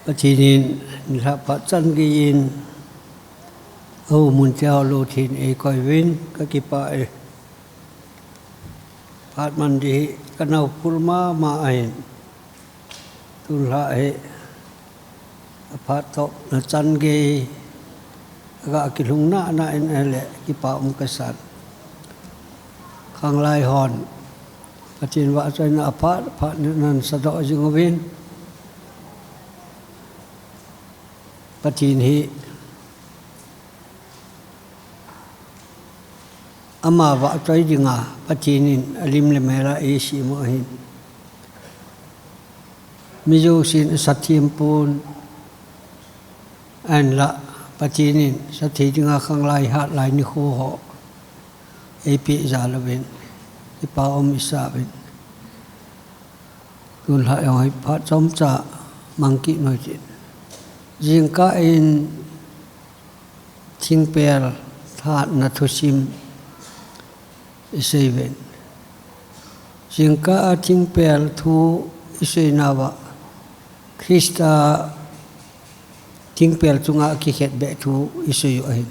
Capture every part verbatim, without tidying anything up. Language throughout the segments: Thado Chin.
Pathen in nilhah phat chan gei in, aum mun tia lou thin eikoi uvin, kakipah e. Phat man ding hi kanao phul mama ahin. Tun lhah hi aphat tah na chan gei, aga kilhung nana in ahile, kipa um kasan. Khanglai hon, Pathen vahchoina aphat, phat nan sadoh jing uvin. Pathen hi ama vahchoi dinga, Pathen in alim le mel a eisem u ahin. Mi jousen asathem pon, ahinla Pathen in sathei dinga khanglai hat lai nikho ho eipeh jal uvin, kipa um isa uvin. Tun lhah jong hi phat chomcha mang kit nui tin. Jingkah in thingpel thahatna thusim isei uvin. Jingkah a thingpel thu isei nauva, Christa thingpel chunga kikhetbeh thu isei u ahin.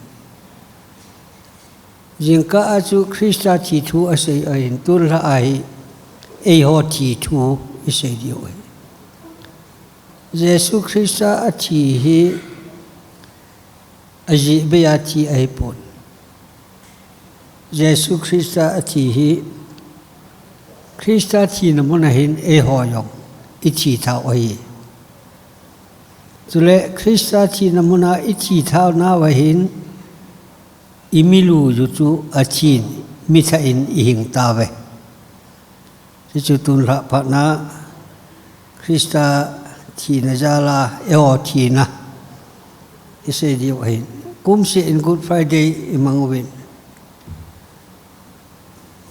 Jingkah a chu Christa thi thu asei ahin, tun lhah a hi eiho thi thu isei diu ahi. Jesu Christa athi hi ajeh beiya thi ahipon. Jesu Christa athi hi Christa thina muna hin eiho jong ithi thau ahi. Chule Christa thina muna ithi thau nauva hin, imilu ju chu athin, mithah in ihing tauve. Hichu tun lhah phat na Christa thina jal a eiho thina isei diu ahin. Kumseh in Good Friday imang uvin.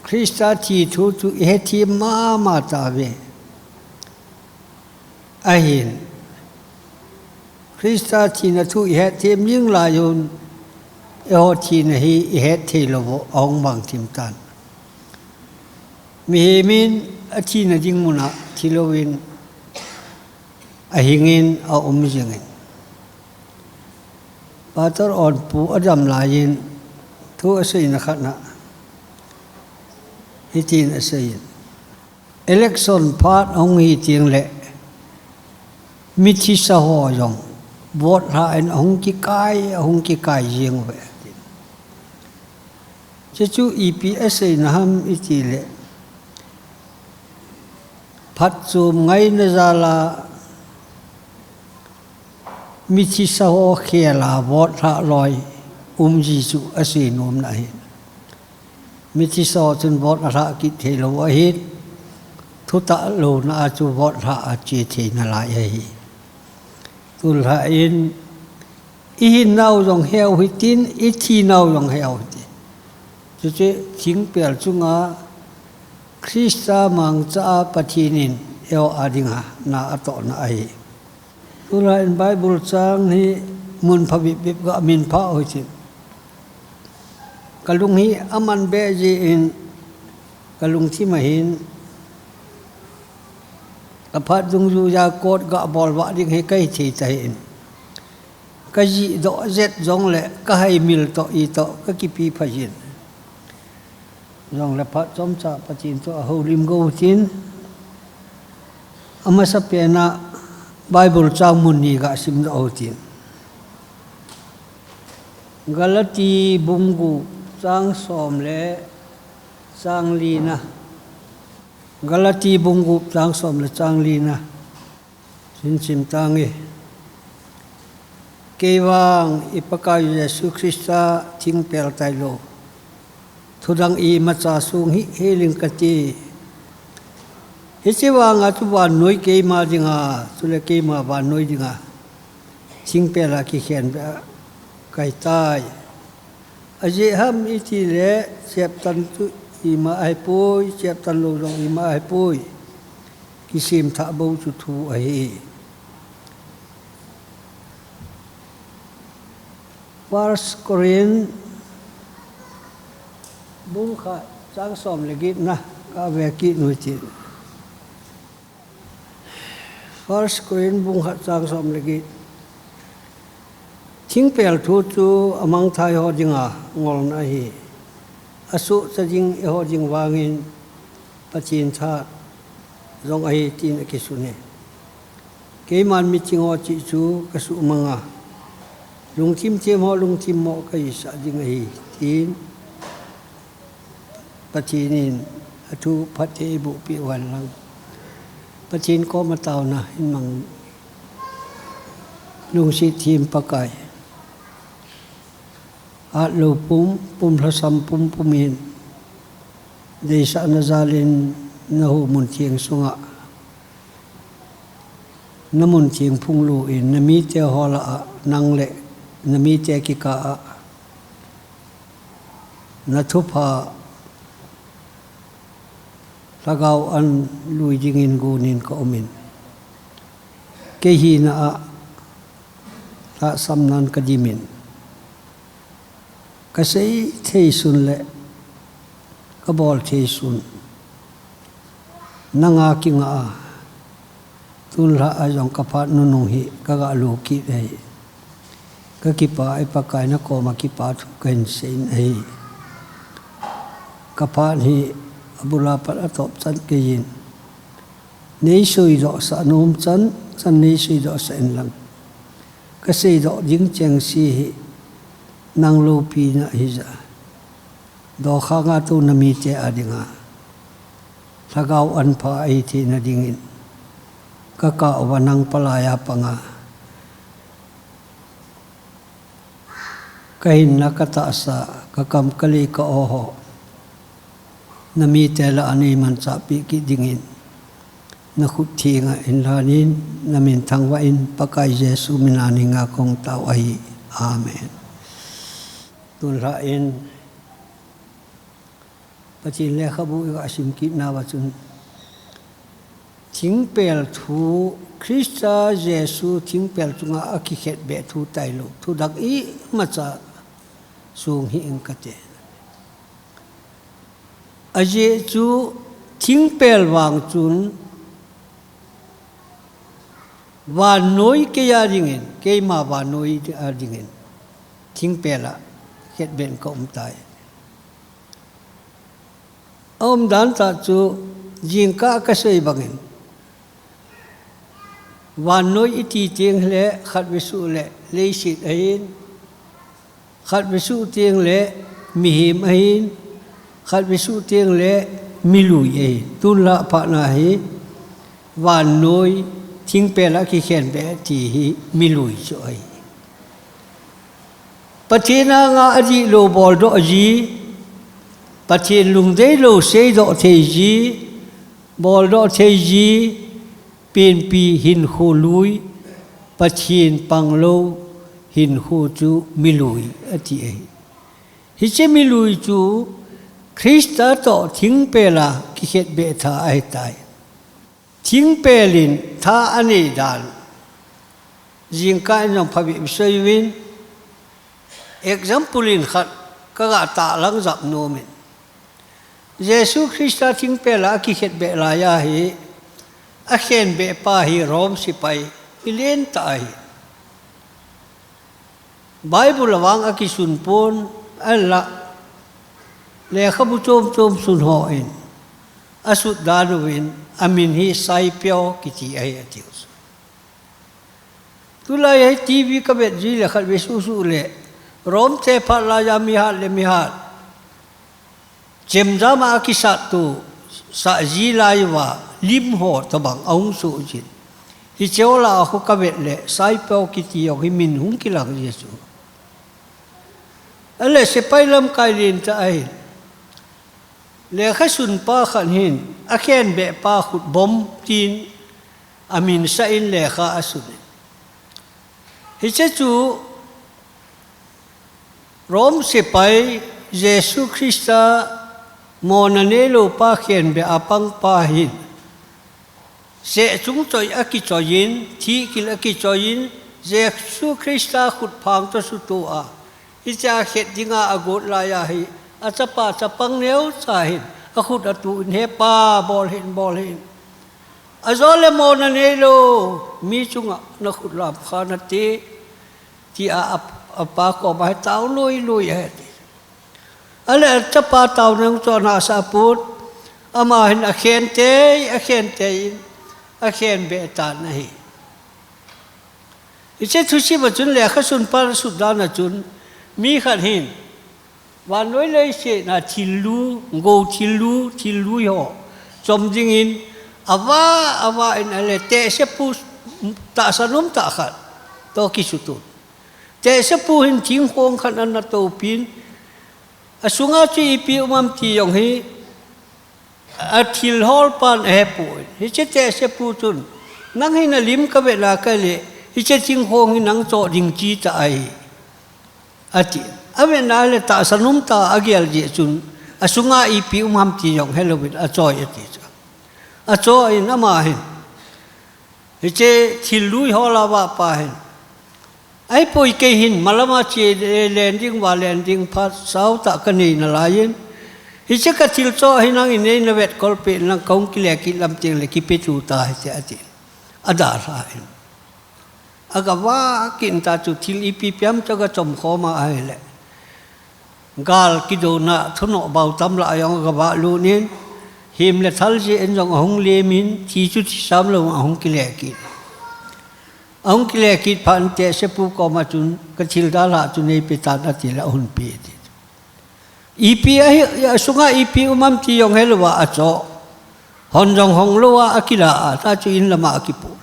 Christa thi thu chu ihethem mama tauve. Ahin, Christa thina thu ihethem jing laiyun, eiho thina hi ihet thei lou u ahung mang thim tan. Mihem in athina ding muna thi louvin, ahingin aum jingin. Pastor Onpu adam laiyin thu aseina khat na hitin aseiyin. Election phat ahung hi teng le, mithisa ho jong vote lhah in ahung kikai, ahung kikai jeng uve. Chuchu ipi aseina ham iti le, phatchom ngaina jal a mithisa ho khel a vote lhah loi um ji chu asei nom na ahi. Mithisa ho chun vote alhah kit thei lou ahin, thutah louna a chu vote lhah a che thei nalai ahi. Tun lhah in, ihinnau jong heu hitin, ithinau jong heu hitin. Chuche thingpel chunga Christa mangcha a Pathen in eiho a dinga na atohna ahi. Tulai in Bible chang hi mun phabep bep ga min pha u hitin. Kalung hi aman beh jeh in kalungthim a hin, aphat dungjuiya kot ga bol vah ding hi kahi thei tahin. Kajih doh jet jongle kahaimil toh itoh kakipi pha jin. Jongle phat chomcha Pathen toh ahoulim go tin. Amasapen a Bible chang mun ni ga simdoh u tin. Galati bung gup chang som le chang lina. Galati bung gup chang som le chang lina. Hin sim tange. Kei vang i Pakaiyu Jesu Christa thingpel tailou, thudang imacha sung hih heling kati. Hiche vanga chu vannoi keima dinga, chule keima vannoi dinga thingpel a kikhen beh a kahitai. Ajeh ham itile, cheptan chu ima ahipoi, cheptan lou jong ima ahipoi. Kisemthah bou chu thu ahi. First Corinth bung khat chang som le get na kave kit u hitin. First Corinth bung khat chang som le get. Thingpel thu chu amangthai ho dinga ngolna ahi. Asuhcha ding eiho ding vangin Pathen tha jong ahi tin akisun e. Keiman miching ho chih chu kasuhmang a, lungthim them ho lungthim moh kahisah ding ahi, tin Pathen in athu phatthei eiboh peh uhen lang, Pathen koma taona hin mang. Lungset them Pakai, atlou pum, pumlhasam pumpum in deisahna jal in na hohmun theng sunga, na mun theng phungluh in, na mite ho lah a, nang le na mite kikah a na thupha lhagao an lui dingin gon in ka um in, kei hina a lhahsamnan ka dim in, ka sei thei sun le ka bol thei sun nanga kingah a, tun lhah a jong ka phat nunung hi ka ga lo kit ahi. Ka kipah e Pakai, na koma kipa thu kahin sei in ahi. Ka phat hi abul a pat atop chan kei in, nei seidohsah nom chan chan nei seidohsah in lang, ka seidoh ding chengse hi nang loupina ahi jeh a, dokhanga tou na mite a dinga lhagao an pha ahi theina dingin ka kah uva nang palai a panga ka hinna, ka tahsa, ka kam, ka lei, ka o ho na mite lah a nei manchah peh kit dingin na khut thenga hin lhan in, na min thangvah in, Pakai Jesu mina nei ngah kong tao ahi. Amen. Tun lhah in Pathen lekhabu i ga sim kit nauva chun, thingpel thu, Christa Jesu thingpel chunga akikhetbeh thu tailou, thu dang imacha song hih ing kate. Ajeh chu thingpel vang chun vannoi kei a dingin, keima vannoi a dingin thingpel a khetbeh in ka um tai. A umdan tah chu jingkah a ka sei bangin, vannoi i ti teng le khatvei suh le leiset ahin, khatvei suh teng le mihem ahin, khatvei suh teng le milui ahin. Tun lhah phat na hi vannoi thingpel a kikhenbeh ti hi milui chu ahi. Pathen anga adihlou boldoh ji, Pathen lungdeilou seidoh thei ji, boldoh thei ji, penpi hinkho lui, Pathen panglou hinkho chu milui ati ahi. Hiche milui chu Christa toh thingpel a kikhetbeh tha ahitai. Thingpel in tha anei dan jingkah in jong phabep i sei uvin, example in khat ka ga tahlang jap nom in. Jesu Christa thingpel a akikhetbeh lai a hi, akhenbeh pa hi Rome sepai, milen tah ahi. Bible a vang akisun pon, ahinlah lekhabu chom chom sun ho in asut dan uvin, amin hi Saipeo kiti ahi atiuve. Tulai hi TV ka vet ji le khatvei suh suh le, Rome te phat lai a mihat le mihat chemjam a kisat to sah ji lai uva lim ho tobang ahung soh jin. Hiche ho lah a khu ka vet le, Saipeo kiti jong hi min hung kilang ji chu. Ahile sepai lamkai lentah ahin, lekhasun pa khat hin akhenbeh pa khut bom tin amin sah in lekha asun in. Hiche chu Rome sepai, Jesu Christa mona neilou pa khenbeh a pang pa hin, seh chung choi akichoi in, thihkil akichoi in, Jesu Christa khut phang toh suto a, hiche a khet dinga agot lai a hi, achapa chapang neocha hin akhut atuh in, He Pa, bol hih in, bol hih in. Ajole mona neilou mi chunga nakhut lamkha nate, tia a, apa koma hi tao lui lui ahi ati. Ahile chapa taona jong chu anahsah pon, ama hin akhen tei, akhen tei in, akhen be tan ahi. Hiche thusim a chun lekha sunpan asut dan a chun, mi khat hin vannoi leiset a thil lu, gou thil lu, thil lui ho chom dingin, ava, ava in ahile tehsepu tahsa nomtah khat toh kisutun. Tehsepu hin thingkhong khat ana toupin, asunga chu ipi um am ti jong hi athil holpan ahepon. Hiche tehsepu chun, nang hi nalim kavet a ahile, hiche thingkhong hi nang choh ding chitah ahi, ati. Avetna le tahsa nomtah agel jeh chun, asunga ipi um ham ti jong helouvin achoi ati chu. Achoi in ama hin, hiche thil lui hol a vahpa hin, ahipoi, kei hin malama che len ding, va len ding phat sautah kanei nalai in, hiche kathil choh hi nangin nei navetkol peh in lang kahung kile kit lam tengle kipetu tahite ati. Adalhan, agava kit ta chu thil ipi piam chu agachom khom a ahile, gal kidouna thunoh bautam lah a jong agavah lut in, hem le thal jeh in jong ahung lem in, thi chu thisam lou ahung kile kit. Ahung kile kit phat in tehsepu koma chun, kathil dalha chu neipe tan atile ahung pe ti. Ipi ahi, asunga ipi um am ti jong helouva achoh. Hon jong hong louva akilah a, ta chu in lama akipoh.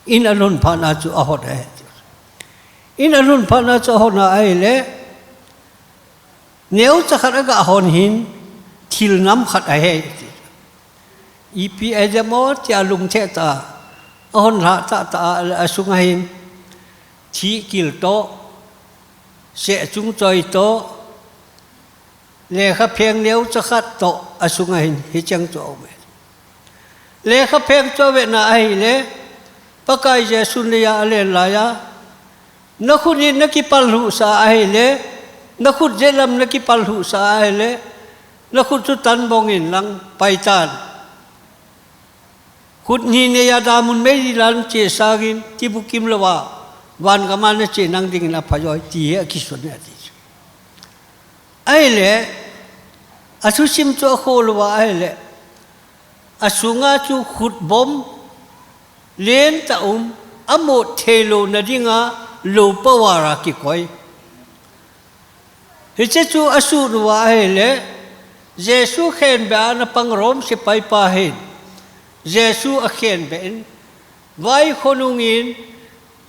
In alhun phat a chu ahon ahi. In alhun phat a chu ahon a ahile, neocha khat agahon hin, thil nam khat ahi. Ipi ahi dem o tia lungthim tah a ahon lhah tahtah a, asunga hin thihkil toh, sehchung choi toh, lekhapheng neocha khat toh asunga hin hicheng chu aume. Lekhapheng chu avetna ahile, Pakai Jesun leiya alen laiya, nakhut in nakipal lhuhsah ahile, nakhut jetlam nakipal lhuhsah ahile, nakhut chu tanbong in lang paitan. Khut ni neiya damun meilan chesangin, tibukim louva vangam a nache nang dingin aphajoi, ti hi akisun e ati chu. Ahile, athusim chu akholou va ahile, asunga chu khutbom lentah um, amot theilouna dinga loupawara kikoi. Hiche chu asut uva ahile, Jesu khenbeh a ana pang Rom sepaipa hin Jesu akhenbeh in, vaikhonungin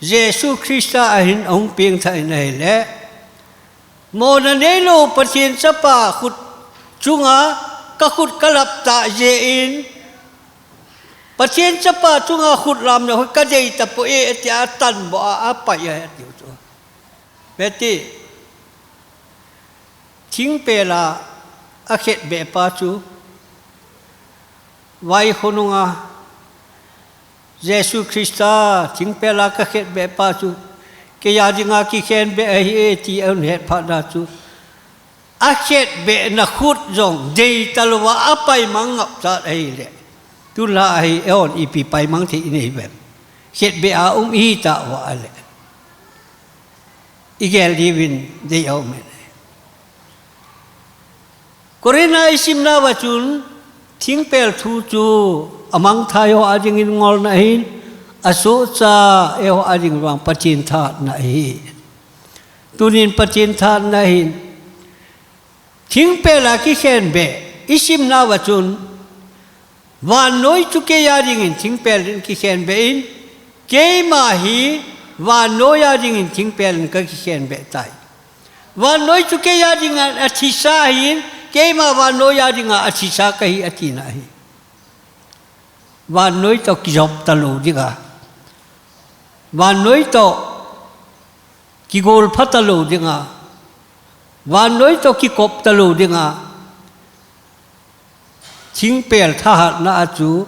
Jesu Christa a hin ahung pengthah in ahile, mona neilou Pathen chapa khut chunga kakhut kalap tah jeh in, Pathen chapa chunga khut lamna hi kadei tapoi, tia atanboh a, apai ahi atiu chu. Veti, thingpel a akhetbeh pa chu, vaikhonunga Jesu Christa thingpel a kakhetbeh pa chu, keiya dinga kikhenbeh ahi e ti ahung het phat a chu, akhetbehna khut jong deitalouva apaimang ngapchat ahile, tulha ahi, eihon ipi paimang thei inei uvem? Khetbeh a um ihitauva ahile, igel diuvin dei aume. Corinth a isimnauva chun, thingpel thu chu amangthah eiho a dingin ngolna ahin, asohcha eiho a dingin vang Pathen thahatna ahi. Tunin Pathen thahatna ahin, thingpel a kikhenbeh isimnauva chun, vannoi chu keiya dingin thingpel in kikhenbeh in, keima hi vannoiya dingin thingpel in kakikhenbeh tai. Vannoi chu keiya dinga athisa ahin, keima vannoiya dinga athisa kahi atina ahi. Vannoi toh kijop talou dinga, vannoi toh kigolpha talou dinga, vannoi toh kikop talou dinga, thingpel thahatna a chu,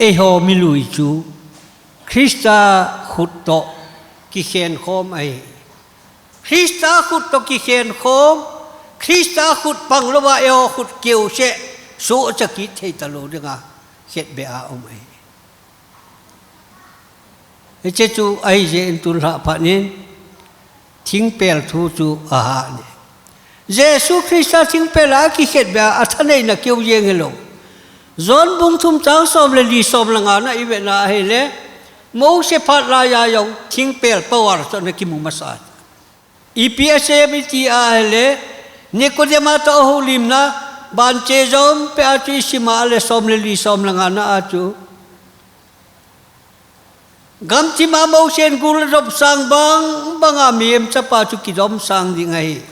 eiho milui chu Christa khut toh kikhenkhom ahi. Christa khut toh kikhenkhom, Christa khut panglouva eiho khut keuseh, sohcha kit thei talou dinga, khetbeh a um ahi. Hiche chu ahi jeh in tulha phat in thingpel thu chu aha ni. Jesu Christa thingpel a kikhetbeh a, athaneina keu jeng hilou. John bung thum chang som le li som le nga na i vetna ahile, Mose phat laiya jong thingpel power chu ana kimu masa. Ipi asei em iti ahile, Nicodemus toh ahoulimna, ban chejom peh a chu i sim a le som le li som le nga na a chu. Gamthip a Mose in gul adop sang bang banga mihem chapa chu kidom sang ding ahi.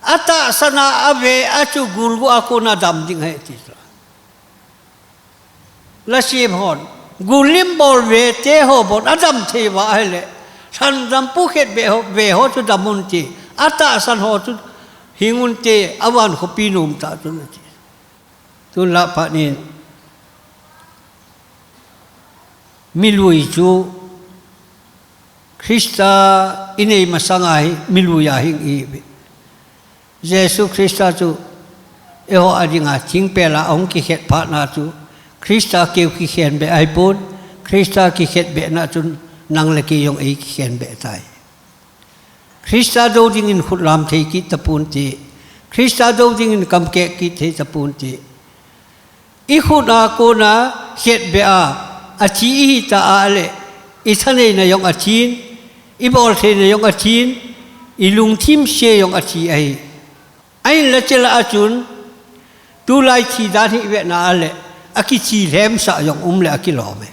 Atahsan a ave a chu gul gu a kona dam ding ahi ti chu. Lasiam hon, gul lim bol ve te ho bon adam thei uva ahile, lhandam pu khetbeh ho, ve ho chu dam un ti, atahsan ho chu hing un ti, avan khopi nom tah chun ati. Tulha phat in, milui chu Christa i nei masang a hi, milui a hing i hi. Jesu Christa chu eiho a dinga thingpel a ahung kikhet phat na chu Christa keu kikhenbeh ahipon, Christa kikhetbeh na chun nang le kei jong ei kikhenbeh tai. Christa do dingin khut lam thei kit tapon ti, Christa do dingin kam keh kit thei tapon ti. I khut a kona khetbeh a, athi i hi ta a le, i thaneina jong athin, i boltheina jong athin, i lungthim se jong athi ahi. Ahinla chule achun, tulai thi dan hi i vetna a le, akithi lhemsah jong um le akilom e.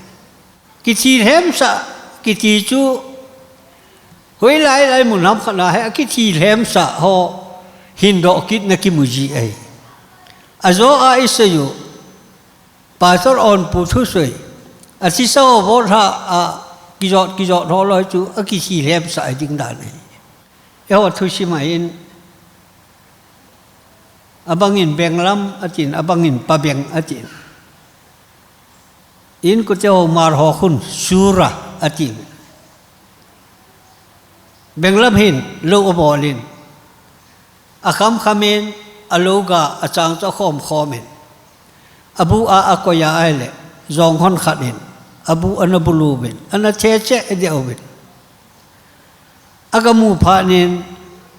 Kithi lhemsah, kiti chu, hoilai lai mun ham khat na hi, akithi lhemsah ho, hin doh kit na kimu ji ahi. Ajo a i sei u, Pastor on pu thusei, athi sa ho bol ha, a, kijot, kijot ho loi chu, akithi lhemsah ding dan ahi. Eiho thusim a hin, abangin benglam atin, abangin pabeng atin. Inkote ho mar ho khun sura ati. Benglam hin lou abol in, akham kham in, alou ga achang chu akhom khom in, abu a akoi a ahile, jong hon khat in, abu ana bulu uvin, ana the cheh deh uvin. Aga mu phat in,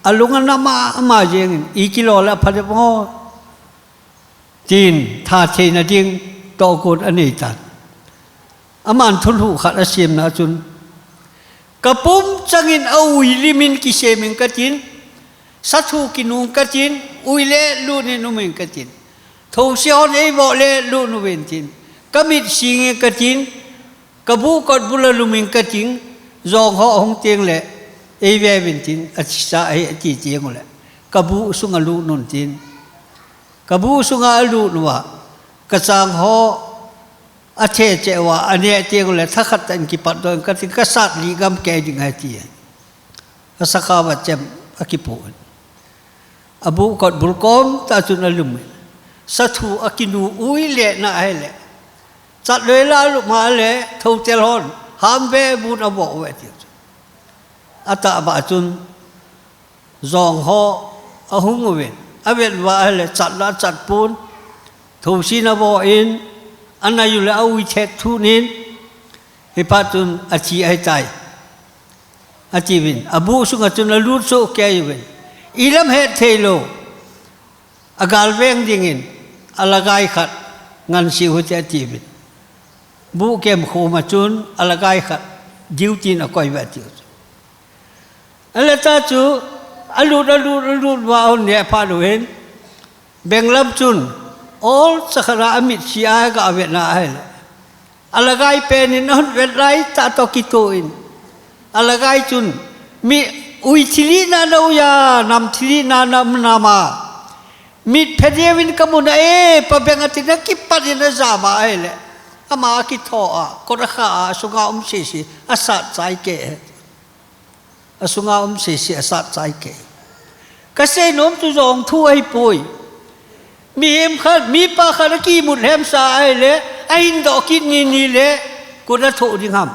alung ana ma, ama jeng in, i kilo le apha deh mo. Tin, tha theina ding, tohgon anei tan. Aman thulhuh khat asemna chun, ka pum changin a ui limin kisem in katin, sathu kinung katin, ui le lut in um in katin. Those hon eivoh le lut uvin tin. Ka mit sing in katin, ka buh kot bul a lum in katin, jong ho ahung teng le, eive uvin tin, athi sa ahi ati teng ule. Ka buh sunga lut un tin. Ka buh sunga alut uva, ka chang ho athe cheh uva, aneh teng ule, thakhat tah in kipat doh in katin, ka sat lih gam kei ding ahi ti. Asakha uva chem akipoh in. Abuh kot bul kom tah chun alum in. Sathu akinu ui le na ahile. Chat loi la lum a le, thotel hon, ham ve bun avoh uve ti. Atah bah chun, jong ho ahung uvin, avet uva ahile chat la chat pon, those in avoh in, anai u le aui thet thun in, hiphat chun athi ahitai. Atiuvin, abuh sunga chun alut soh kei uvin. Ilam het thei lou, agal veng dingin, alagai khat, ngansi u hite atiuvin. Buh kem khom a chun, alagai khat, duty in akoi uve atiu. Ahile ta chu, alut, alut, alut uva ahung neh phat uvin. Benglam chun, olcha khat a amit si a aga vet na ahile. Alagai pen in ahung vet lai tah toh kitoh in. Alagai chun, mi ui thilhihna na ui a, nam thilhihna na um nam a. Mit phe deh uvin ka mun a e, pabeng atin akipat in ajam a ahile. Ama akitho a, kot akha a, asunga um sese, asat chai kei. Asunga um sese asat chai kei. Ka seinom chu jong thu ahipoi. Mihem khat, mipa khat akimut lhemsa ahile, ahin doh kit ni ni le, koi in athoh ding ham.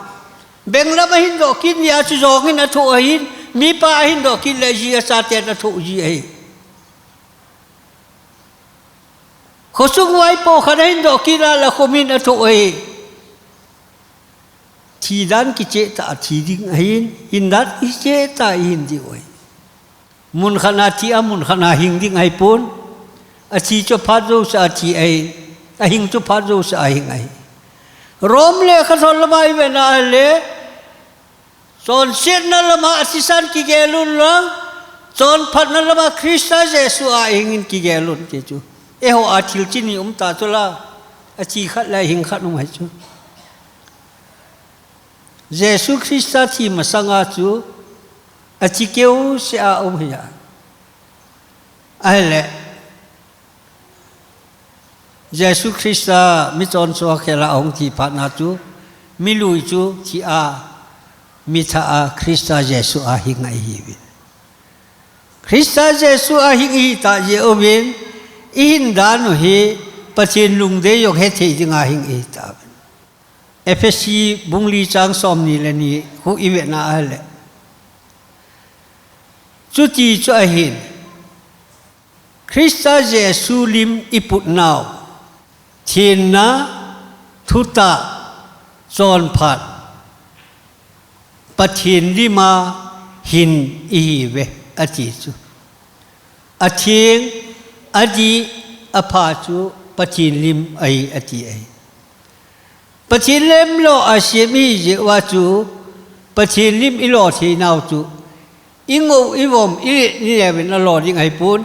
Benglam ahin doh kit ni a chu jong in athoh ahin, mipa ahin doh kit le ji achaten athoh ji ahi. Khosung vaipo khat ahin doh kit a le khomin athoh ahi. Thi dan kicheh tah a thi ding ahin, hin dan kicheh tah a ihin diu ahi. Mun khat a thi a, mun khat a hing ding ahipon. Athi chu aphat jousea thi ahi, ahing chu aphat jousea hing ahi. Rome lekhathot lama ivet na ahile, chonsetna lama athisan kigel un lang, chonphatna lama Christa Jesu a ihingin kigel un ti chu. Eiho a thil chini um ta chu la, athi khat le ahing khat um ahi chu. Jesu Christa thi masanga chu, athi keusea um ahi a. Ahile, Jesu Christa mi chonse khela ahung thi phat na chu, mi lui chu thi a, mi thah a Christa Jesu a hing ahiuve. Christa Jesu a hing ihi tah jeh uvin, ihin dan u hi Pathen lungdei jong hethei dinga hing ihi tauve. Ephesi bung li chang somni le ni khu ivet na ahile, chuti chu ahin, Christa Jesu lim iput nau, thenna, thutah, chonphat, Pathen lima hin ihiuve, ati chu. Atheng, adih, apha chu Pathen lim ahi, ati ahi. Pathen lim lo a sem ihi jeh uva chu, Pathen lim ilo thei nau chu, ingou ivom, ilet ineuvin alo ding ahipon,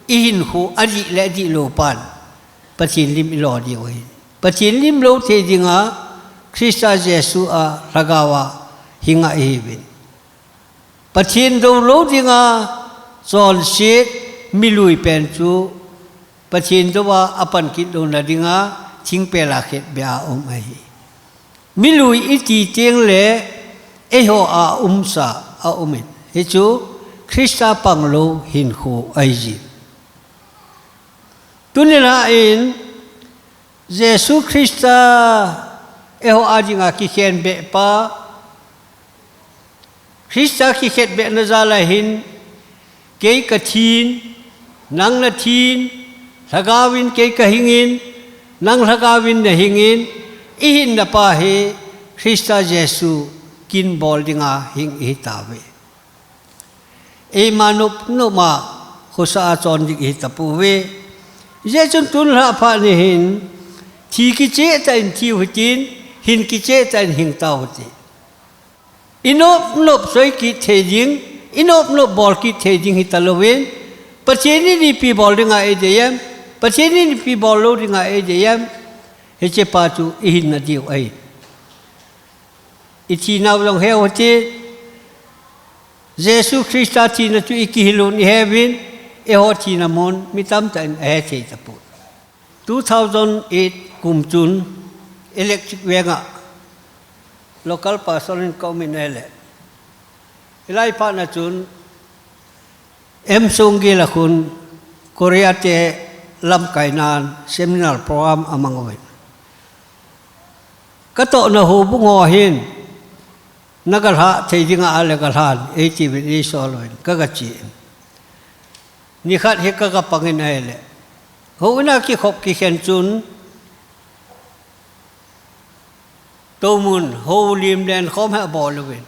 ihinkho adih le adih lou pan Pathen lim ilo diu ahi. Pathen lim lo thei dinga Christa Jesu a lhagao a hinga ihiuvin. Pathen dou lou dinga chonset milui pen chu Pathen douva apan kit louna dinga thingpel a khetbeh a um ahi. Milui iti teng le eiho a umsa aumin, hichu Christa pang lou hinkho ahi jin. Tuni a in Jesu Christa eiho a dinga kikhenbeh pa, Christa kikhetbeh na jal a hin, kei kathin, nang nathin, lhagao in kei kahingin, nang lhagao in nahingin, ihinna pa hi Christa Jesu kin bol dinga hing ihi tauve. Eima nop nop a khosa a chon ding ihi tapouve. Hijeh chun tun lhah phat ni hin, thi kicheh tah in thiu hitin, hin kicheh tah in hing tau hite. Inop nop soi kit thei ding, inop nop bol kit thei ding hita louvin, Pathen in ipi bol dinga eidei em, Pathen in ipi bol lou dinga eidei em, hiche pa chu ihinna diu ahi. Ithinau jong heu hite, Jesu Christa thina chu ikihil un iheuvin, eiho thina mun mi tamtah in ahe thei tapon. Two thousand eight kum chun Electric Veng a local pastor in ka um in ahile, hilai phat na chun M Songgel a khun Korea te lamkai nan seminar program amang uvin. Katohna houbung ho hin, nagalhah thei dinga ahile galhan, eitiuvin eisol uvin, kagache in. Nikhat hi kagapang in ahile, houin a kikhop kikhen chun, Toumun, houlim lenkhom hi abol uvin.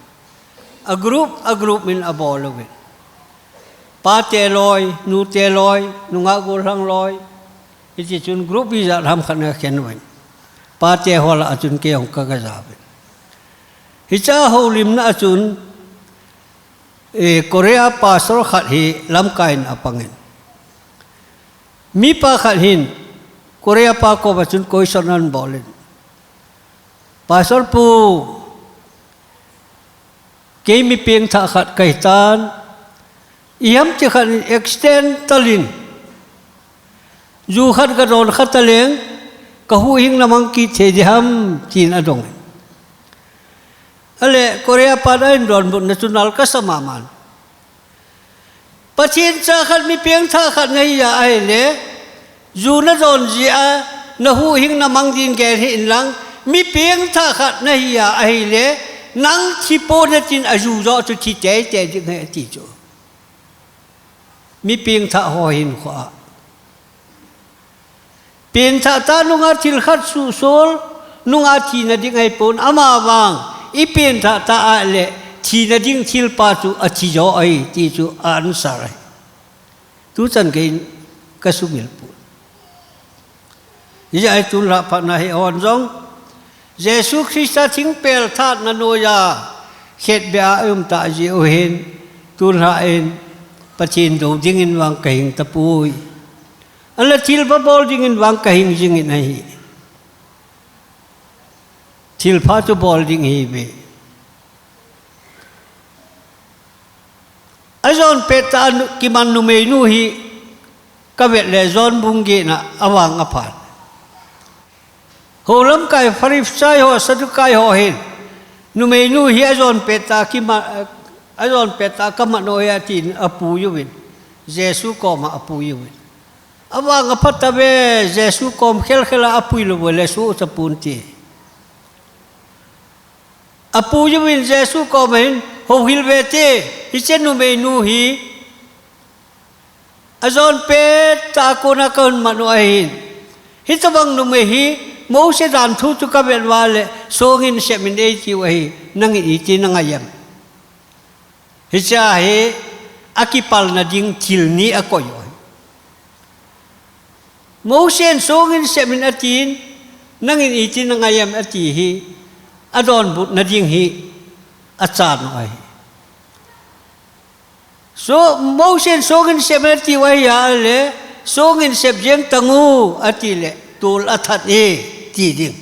A group, a group in abol uvin. Pate loi, nute loi, nungah gollhang loi. Hiti chun group ijat ham khat in akhen uvin. Pate ho lah a chun kei jong kagajauvin. Hiche a houlimna a chun, eh, Korea pastor khat hi lamkai in apangin. Mipa khat hin, Korea pa koma chun question ahin bolin. Pastor pu, kei mi pengthah khat kahitan, ijemti khat in accidental in, ju khat gadon kha taleng, kahuhhingna mang kit thei diham, tin adong. Ahile, Korea pan ahin donbutna chu nal kasa maman. Pathen cha khat mi pengthah khat nahi a ahile, ju nadon jeh a, nahuhhingna mang din gel hih in lang, mi pengthah khat nahi a ahile, nang thi pon natin aju joh chu thi teitei ding ahi ati chu. Mi pengthah ho hinkhoa. Pengthah tah nunga thil khat suhsol nunga thina ding ahipon, amavang i pengthah tah a le thina ding thilpha chu athi jo ahi ti chu a answer ahi. Tuchan kei in ka sumil pon. Hijeh a hi tunlhah phatna hi hon jong Jesu Christa thingpel thatna noiya khetbeh a i um tah jeh u hin, tunlhah in Pathen dou dingin vang ka hing tapoi. Ahinla thilpha bol dingin vang ka hing jingin ahi. Thilpha chu bol ding ihiuve. Ajon pet tah a nu-, kiman numeinu hi ka vet le John bung getna a vang aphan. Houlamkai Pharisai ho, Saddukai ho hin numeinu hi ajon pet tah a kima-, ajon pet tah a kaman u ahi atin apui uvin, Jesu koma apui uvin. Avang apha tave, Jesu kom khelkhel a apui lou u le soh tapon te. Apui uvin Jesu koma hin, houhil ve te, hiche numeinu hi ajon pet tah a kona kahin man u ahin. Hitobang numei hi Mose dan thu chu ka vet uva le, songin sep in eitiu ahi, nangin iti nangai em? Hichea hi akipalna ding thil ni akoi u ahi. Mosen songin sep in atin, nangin iti nangai em ati hi, adonbutna ding hi achan u ahi. So, Mosen songin sep in ati u ahi a le, songin sep jeng tangu ati le, tol athat e, ti ding.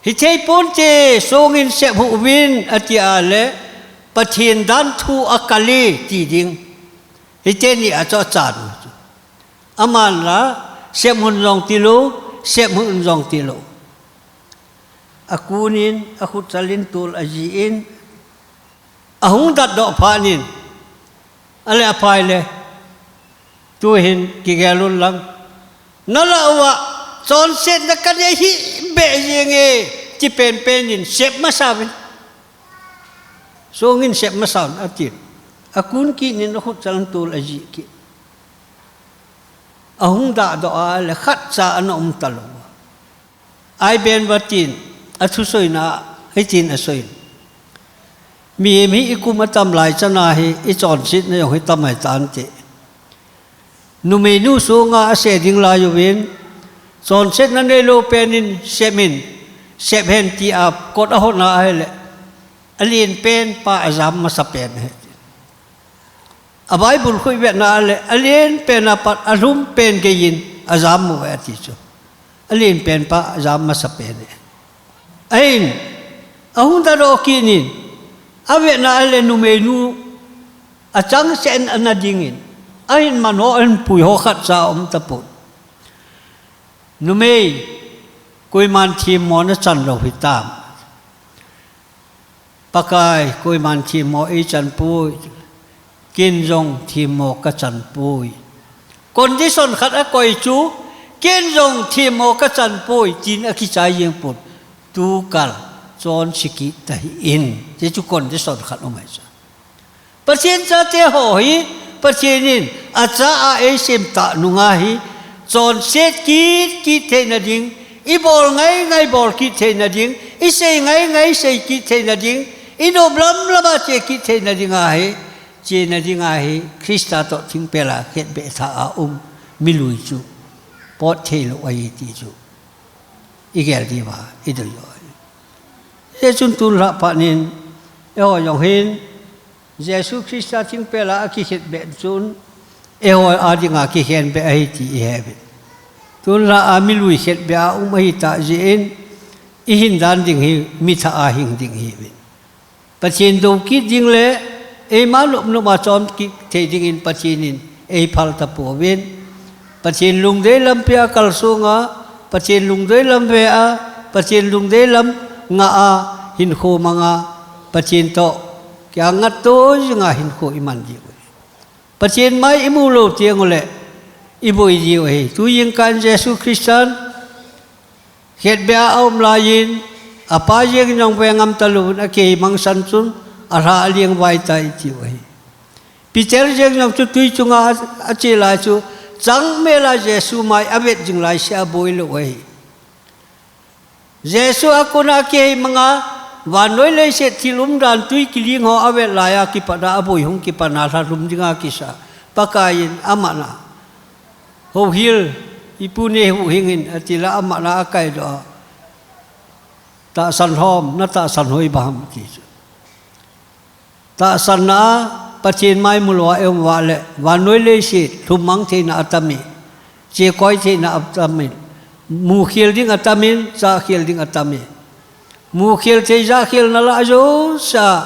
Hithei ponte, songin sep hih uvin ati a le, Pathen dan thu akal e, ti ding. Hiti ni a chu achan u chu. Aman la, sep un jong tilou, sep un jong tilou. Akunin, akhutchalin tol ajiin, ahung datdoh phat in, ale aphai le, tuhin kigel un lang. Nalah uva, chonsetna kanei hih beh jenge, ti penpen in, sep masa uvin. Songin sep masa un, atin. Akun kit in akhutchal in tol aji kit. Ahung datdoh a le khatcha ana um talou. Aiben uva tin, athusoina, hitin asoi. Mihem hi ikum atam lai chana hi, ichonsetna jong hi tamai tante. Numeinu songa ase ding lai uvin, chonsetna neilou pen in sep in, sep hen tia kot ahonna ahile, alen pen pa ajam masa pen ahi. A Bible khu ivetna le, alen pen a pat alhum pen geiyin ajam uve ati chu. Alen pen pa ajam masa pen e. Ahin, ahung datdoh kit in, avetna le numeinu achangseh in ana dingin, ahin man ho, ahin pui ho khatcha aum tapon. Numei, koiman themmo nachan lou hitam? Pakai, koiman themmo eichan poi, ken jong themmo kachan poi. Condition khat akoi chu, ken jong themmo kachan poi, tin akichai jeng pon. Tukal, chonse kit tahih in. Hichu condition khat um ahi chu. Pathen chate ho hi, Pathen in acha a eisem tah nunga hi, chonset kit, kit theina ding, ibol ngai ngai bol kit theina ding, isei ngai ngai sei kit theina ding, inop lam lam a che kit theina dinga hi, chena dinga hi, Christa toh thingpel a khetbeh tha a um milui chu pot theilou ahi ti chu igel diuva idei u ahi. Hichun tun lhah phat in, eiho jong hin, Jesu Christa thingpel a akikhetbeh chun, eiho a dinga kikhenbeh ahi ti ihe uvin. Tun lhah a milui khetbeh a um ahitah jeh in, ihin dan ding hi, mi thah a hing ding ihi uvin. Pathen dou kit ding le, eima nop nop a chom kit thei dingin Pathen in eiphal tapouvin. Pathen lungdei lampi a kalsong a, Pathen lungdei lam ve a, Pathen lungdei lam ngah a, hinkho mang a, Pathen toh kingaito jinga hinkho iman diu ahi. Pathen mai imu lou teng uleh, iboi diu ahi. Tujingkah in Jesu Christan, khetbeh a aum laiyin, apa jeng jong ve ngam talouvin akei mangsan chun, alha aling vai tai tiu ahi. Peter jeng jong chu tui chunga a, ache lai chu, Chang mela Jesu mai avet jing lai se aboi lou ahi. Jesu a kona kihei manga, vannoi leiset thil umdan tui kiling ho avet laiya kipat a aboi hung kipan a lhalhum dinga kisa. Pakaiyin amatna. Houhil, ipu nei huhhingin, atile amatna akaidoh a. Tahsan lhom, natahsan hoi bang ham ati chu. Tahsanna, Pathen mai mulou a eum uva le, vannoi leiset, lhummang theina atamin, chekoi theina atamin, mukhel ding atamin, jakhel ding atamin. Mukhel thei jakhel nalai jousea,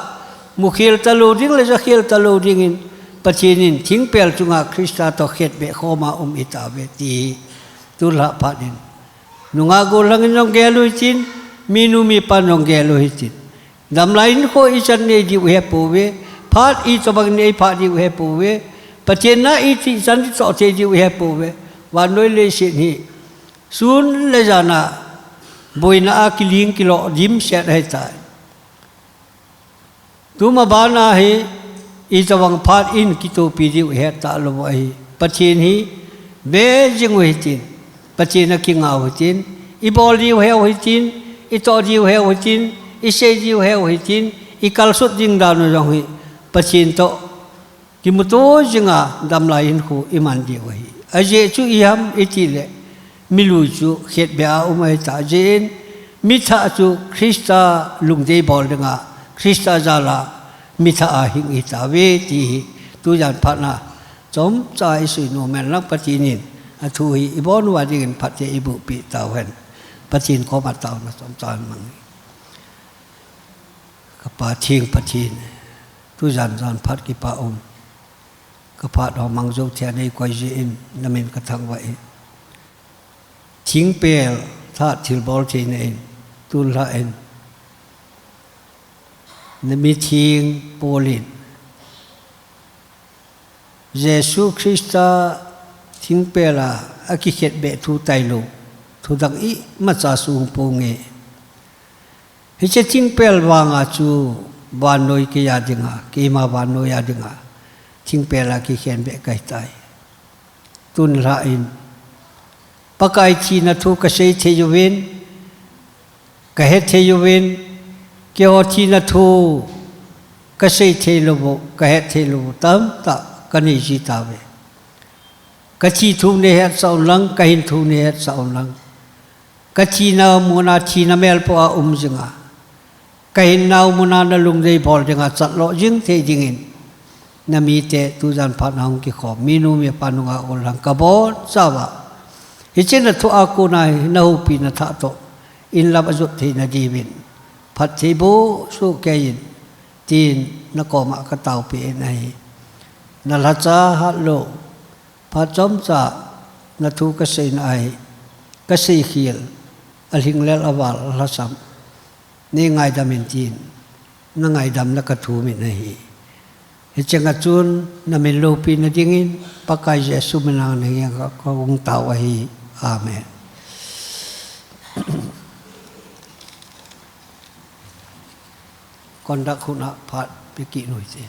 mukhel talou ding le jakhel talou dingin, Pathen in thingpel chunga Christa toh khetbeh khoma um itauve ti hi, tulha phat in. Nungah gollhangin jong gel u hitin, minu mipan jong gel u hitin. Damlai hinkho ichan nei diu hepouve, phat itobang nei phat diu hepouve, Pathen na ichan ichoh thei diu hepouve, vannoi leiset hi. Sun le jana, boina a kiling kilo dimset ahitai. Tuma bana hi, itobang phat in kitopi diu ihet talou ahi. Pathen hi, be jing u hitin. Pathen a kinga u hitin. Ibol diu heu hitin. Itoh diu heu hitin. Isei diu heu hitin. Ikalsut ding dan u jong hi. Pathen toh. Kimuto jinga damlai hinkho iman diu ahi. Ajeh chu iham itile, milui chu khetbeh a um ahitah jeh in, mithah chu Christa lungdei bol dinga, Christa jala mithah a hing ihitauve ti hi, tujan phatna, chomcha isei nom hen lang Pathen in, athu hi ibon uva dingin phatthei eibohpeh tauhen. Pathen koma taona chomcha mang. Ka Pa theng Pathen, tujan jan phat kipa um. Ka phat ho mang jou thei a nei koi jeh in, na min ka thangvah e. Thingpel, tha thilbol theina in, tulha in. Na mi theng Paul in. Jesu Christa thingpel a, akikhetbeh thu tailou. Thudang imacha sung ponge. Hiche thingpel vanga chu vannoi keiya dinga, keima vannoi a dinga, thingpel a kikhenbeh kahitai. Tun lha in, Pakai thina thu kasei thei uvin, kahet thei uvin, keiho thina thu kasei thei lou u, kahet thei lou u, tamtah kanei ji tauve. Kathi thu nei hetsah un lang, kahin thu nei hetsah un lang. Kathina muna thina melpou a um jinga. Kahinnau muna na lungdei bol dinga chatloh jing thei dingin. Na mite tujan phat na hung kikhom. Minu mipa nungah gollhang kabonchauva. Hiche na thu a kona hi na houpi na thah toh. In lam ajot theina diuvin. Phatthei boh soh kei in. Tin na koma kataopi in ahi. Na lhacha hatlou. Phat chomcha na thu kaseina ahi, kasei khel, alhing lel aval alhasam. Nei ngaidam in tin, na ngaidam na kathum in ahi. Hicheng a chun, na min loupina dingin, Pakai Jesu min a na ngen ka, kahung tao ahi. Amen. Conduct huna phat peki nuite.